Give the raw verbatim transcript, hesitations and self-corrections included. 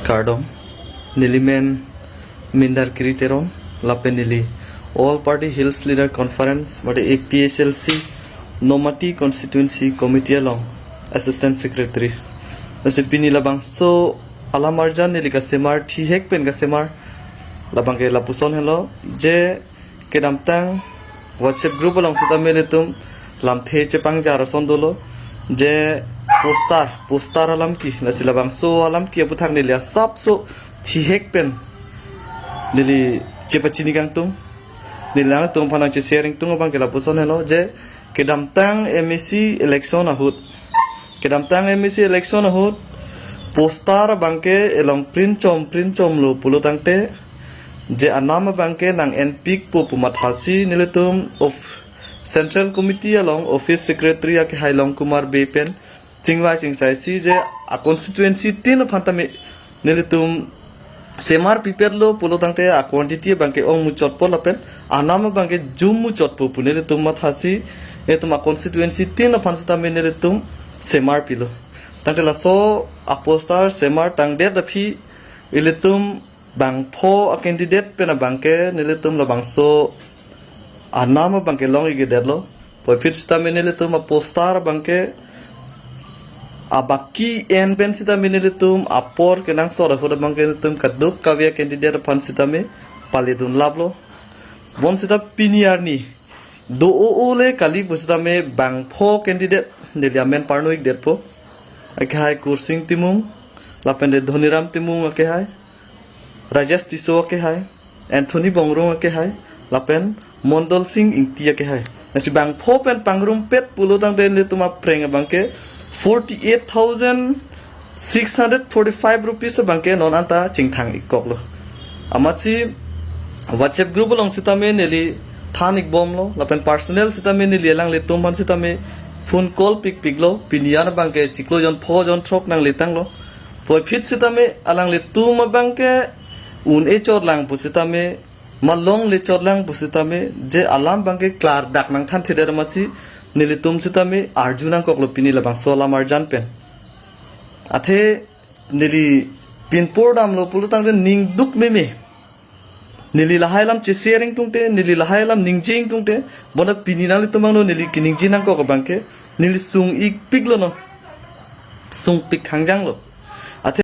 Kardom, neli men Mindar Kiri Teron, lapen neli All Party Hills Leader Conference, mate A P H L C, Nomati Constituency Committee along Assistant Secretary. Lasi pini labangso alam arjan neli kasemar, thihek pen kasemar, labang ke lapuson helo, je kedamtang WhatsApp group along sitame ilitum lamthe chepangjar ason dolo, je poster, poster alam ke, lasi labangso alam ke aputhak neli asapso thihek pen neli chepachini kangtung, neli nangtum aphan nangche-share ingtung abang ke lapuson helo, je kedamtang M A C election ahut, kedamtang M A C election ahut poster abang ke elong print chom, print chomlo pulo tangte, je anam abang ke nang-enpikpo pu mathasi nelitum of Central Committee along Office Secretary akehai Long Kumar Bey pen chingvai chingsaisi je a constituency tin aphan tame nelitum semar pipetlo pulo tangte a quantity abang ke ong muchotpo lapen anam abang ke jum muchotpo pu nelitum mathasi, nelitum a constituency tin aphan sitame nelitum semar pilo. Tangte laso a poster semar tangdet aphi ilitum bangpho a candidate pen abang ke nelitum labangso anam abang ke long-ik-edetlo. Puvoiphit sitame nelitum a poster abang ke abaki en pen sitame nelitum apor kenangsot ahut abang ke nelitum kadokave a candidate aphan sitame paledun laplo. Bonsita pini arni do-o-o le kali pu sitame bangpho candidate neli amen parno-ikdetpo. Akehai Kursing Timung, lapen de Dhoniram Timung akehai, Rajesh Tisso akehai, Anthony Bongrung akehai, lapen Mondol Sing Ingti akehai. Lasi bangpho pen pangrumpet pulo tangte nelitum aphreng abang ke forty eight thousand six hundred forty five rupees abang ke non anta chingthang-ikkoklo. Amatsi WhatsApp group along sitame neli than-ikbomlo, lapen personal sitame neli alanglitum aphan sitame phone call pikpiklo, pini an abang ke chiklo jon pho jon throk nangle tanglo. Puvoiphit sitame alanglitum abang ke un-e chotlang pu sitame, ma longle chotlang pu sitame, je alam abang ke klardak nangthanthedet amatsi nelitum sitame arju nangkoklo pini labangso alam arjan pen. Athe neli pinpur damlo pulo tangte ning duk meme. Neli lahai alam che-share ingtungte, neli lahai alam ningje ingtungte, bonta pini nanglitum angno neli keningje nangkok abang ke, neli sung-ikpiklo non. Sungpik hangjanglo.